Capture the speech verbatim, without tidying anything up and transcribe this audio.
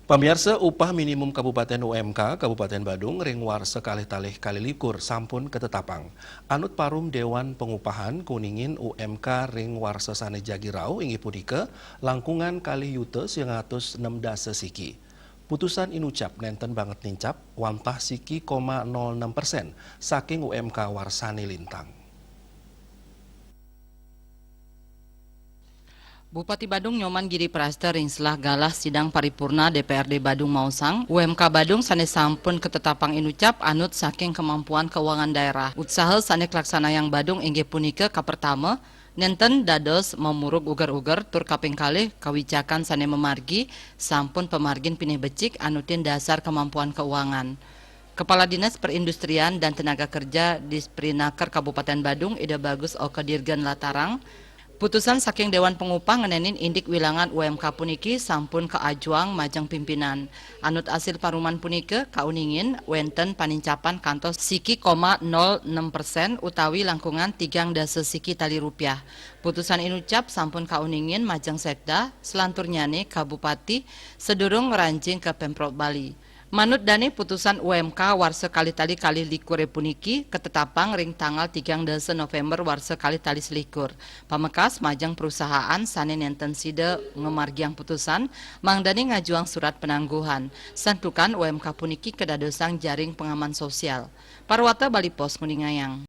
Pamiarsa, upah minimum Kabupaten U M K Kabupaten Badung ring warsa kalih talih kalih likur sampun katetapang. Anut Parum Dewan Pengupahan, kauningin U M K ring warsa sane jagi rauh inggih punika langkungan kalih yuta siang atus nem dasa siki. Putusan inucap nenten banget nincap, wantah siki koma nol enam persen saking U M K warsane lintang. Bupati Badung Nyoman Giri Prasta ring selah galah sidang paripurna D P R D Badung maosang, U M K Badung sane sampun katetapang inucap anut saking kemampuan keuangan daerah. Utsaha sane kalaksanayang Badung inggih punika kapertama, nenten dados mamurug uger-uger, tur kaping kalih kawicakan sane mamargi sampun pamargin pinih becik anutin dasar kemampuan keuangan. Kepala Dinas Perindustrian dan Tenaga Kerja Disprinakar Kabupaten Badung, Ida Bagus Oka Dirgen Latarang, putusan saking Dewan Pengupah ngenenin indik wilangan U M K puniki sampun kaajuang majeng pimpinan. Anut asil paruman punika, kauningin wenten panincapan kantos siki koma nol enam persen utawi langkungan tigang dasa siki tali rupiah. Putusan inucap sampun kauningin majeng Sekda, selanturnyane ka Bupati, sedurung ngranjing ka Pemprov Bali. Manut dane putusan U M K warsa kalih tali kalih likure puniki katetapang ring tanggal tigang dasa November warsa kalih tali selikur. Pamekas majeng perusahaan sane nenten sida ngamargiang putusan, mangdane ngajuang surat penangguhan. Santukan U M K puniki kadadosang jaring pengaman sosial. Parwata Bali Post nguningayang.